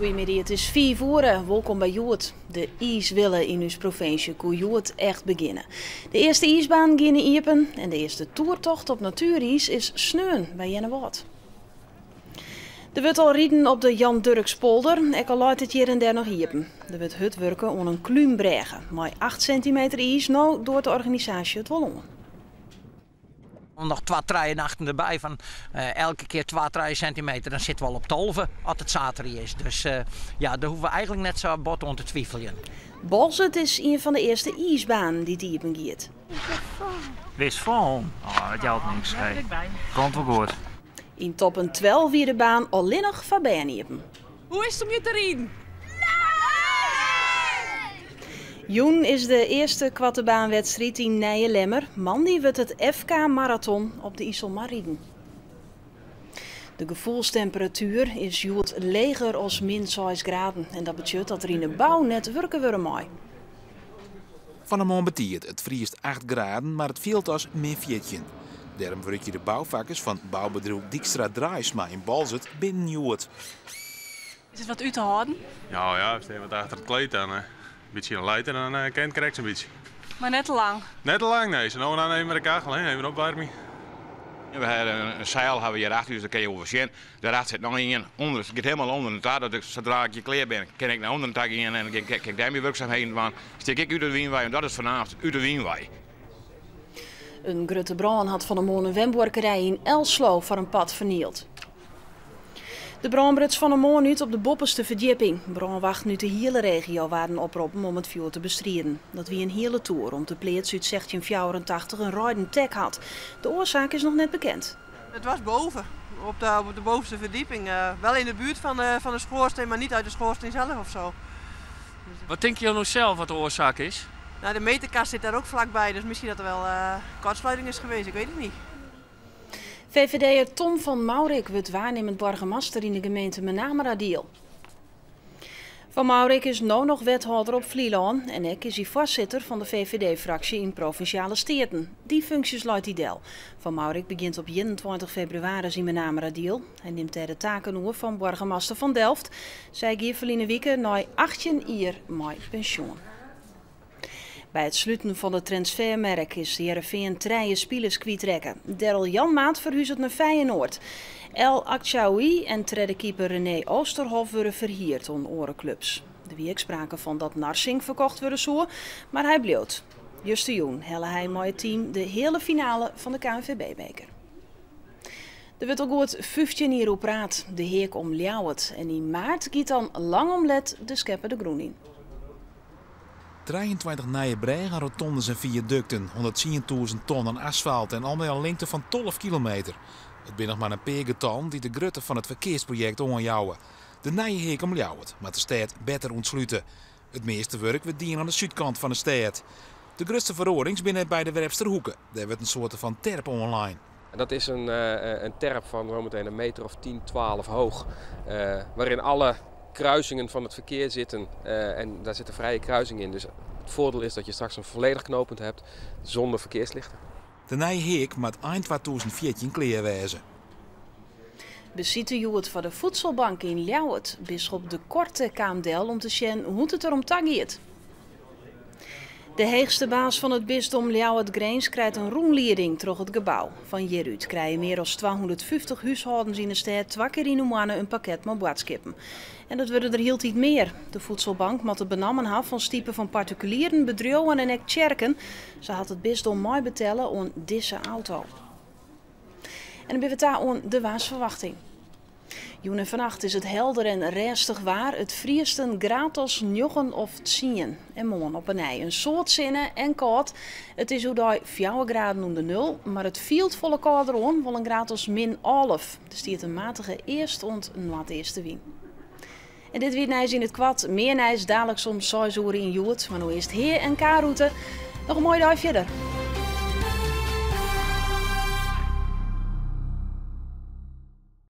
Goeiemiddei, it is 5 oere. Wolkom by Hjoed. De iiswille yn ús provinsje koe hjoed echt begjinne. De earste iisbanen giene iepen en de earste toertocht op natueriis is sneon by Earnewâld. Der wurdt al riden op de Jan Durkspolder, ek al leit it hjir en dêr noch iepen. Der wurdt hurd wurke oan in klúnbrêge. Mei 8 sintimeter iis no doart de organisaasje it wol oan. Noch twa, trije nachten derby fan elke kear twa, trije sintimeter, dan sitte we al op 12 as it saterdei is. Dus ja, dêr hoege we eigentlik net sa bot oan te twiveljen. Boalsert is ien fan de earste iisbanen dy't iepen giet. Wist fan? Oh, dat jout niks. Hey. Komt wol goed. Yn Top en Twel wie de baan allinnich foar bern iepen. Hoe is it om hjir te riden? Jûn is de earste koartebaanwedstriid yn Nijelemmer. Moandei wurdt it FK Maraton op de Iselmar riden. De gefoelstemperatuer is hjoed leger as min 6 graden en dat betsjut dat der yn de bou net wurke wurde mei. Fan 'e moarn betiid, it friest 8 graden, mar it fielt as min 14. Dêrom wurkje de boufakkers fan boubedriuw Dykstra Draaisma yn Boalsert binnen hjoed. Is it wat út te hâlden? Nou ja, we stean wat achter it kleed dan. In bytsje in light en dan kin it krekt sa'n bytsje. Mar net te lang? Net te lang, nee. Sa no en dan even mei de kachel, hè? Even opwaarmje. We hawwe in seil hawwe we hjir achter ús, dêr kinne je wol sjen. Dêrachter sit noch ien ûnder, it giet helemaal ûnder ta. Dat ik, sadra ik hjir klear bin, kin ik nei ûnderen ta gean en dan kin ik dêr myn wurksumheden dwaan. Stean ik út de wyn wei, want dat is foarnaamst út de wyn wei. In grutte brân hat fan 'e moarn in wenbuorkerij yn Elslo foar in part fernield. De brân bruts fan 'e moarn út op de boppeste ferdjipping. Brânwachten út de hiele regio waarden oproppen om it fjoer te bestriden. Dat wie in hiele toer om't de pleats út 1684 in reiden tek hat. De oarsaak is noch net bekend. Het was boven, op de bovenste verdieping. Wel in de buurt van de schoorsteen, maar niet uit de schoorsteen zelf of zo. Wat tinke jo no sels wat de oarsaak is? Nou, de meterkast zit daar ook vlakbij, dus misschien dat er wel kortsluiting is geweest, ik weet het niet. VVD'er Tom van Mourik wurdt waarnimmend boargemaster yn de gemeente Menameradiel. Van Mourik is no noch wethâlder op Flylân en ek is hy foarsitter fan de VVD-fraksje yn Provinsjale Steaten. Dy funksjes leit hy del. Van Mourik begjint op 21 febrewaris yn Menameradiel. Hy nimt dêr de taken oer fan boargemaster Van Delft. Sy gie ferline wike nei 18 jier mei pensjoen. By it sluten fan de transfermerk is Hearrenfean trije spilers kwytrekke. Daryl Janmaat ferhuzet nei Feyenoord. El Akchaoui en tredde keeper René Oosterhof wurde ferhierd oan oare klups. Der wie ek sprake fan dat Narsingh ferkocht wurde soe, mar hy bliuwt. Justerjûn helle hy mei it team de heale finale fan de KNVB-beker. Der wurdt al goed 15 jier oer praat, de Heak om Ljouwert. En yn maart giet dan lang om let de skeppe de grûn yn. 23 nije brêgen, rotondes en fiadukten, 110.000 ton oan asfalt en al mei in lingte fan 12 kilometer. It binne noch mar in pear getallen dy't de grutte fan it ferkearsprojekt oanjouwe. De nije Heak om Ljouwert moat de stêd better ûntslute. It measte wurk wurdt dien oan de súdkant fan de stêd. De grutste feroarings binne by de Werpsterhoeke. Dêr wurdt in soarte fan terp oanlein. En dat is een terp van zometeen een meter of 10, 12 hoog, waarin alle kruisingen van het verkeer zitten. En daar zit een vrije kruising in. Dus het voordeel is dat je straks een volledig knooppunt hebt zonder verkeerslichten. De nije Heak moat ein 2014 klear wêze. Besite hjoed foar de Voedselbank yn Ljouwert. Biskop De Korte kaam del om te sjen hoe't it der om ta giet. De heechste baas fan it bisdom Ljouwert-Grins krijt in rûnlieding troch it gebou. Fan hjirút krije mear as 250 húshâldens yn de stêd twa kear yn 'e moanne in pakket mei boadskippen. En dat wurde der hieltyd mear. De Voedselbank moat it benammen ha fan stipe fan partikulieren, bedriuwen en ek tsjerken. Sa hat it bisdom meibetelle oan dizze auto. En dan binne we ta oan de waarsferwachting. Jûn en fannacht is it helder en rêstich waar. It friest in graad as 9 of 10. En moarn op 'e nij in soad sinne en kâld. It is oerdei 4 graden ûnder nul, mar it fielt folle kâlder oan, wol in graad as min 11. Der stiet in matige east- oant noardeastewyn. En dit wie it nijs yn it koart. Mear nijs daliks om 6 oere yn Hjoed. Mar no earst Hea en K-rûte. Noch in moaie dei fierder.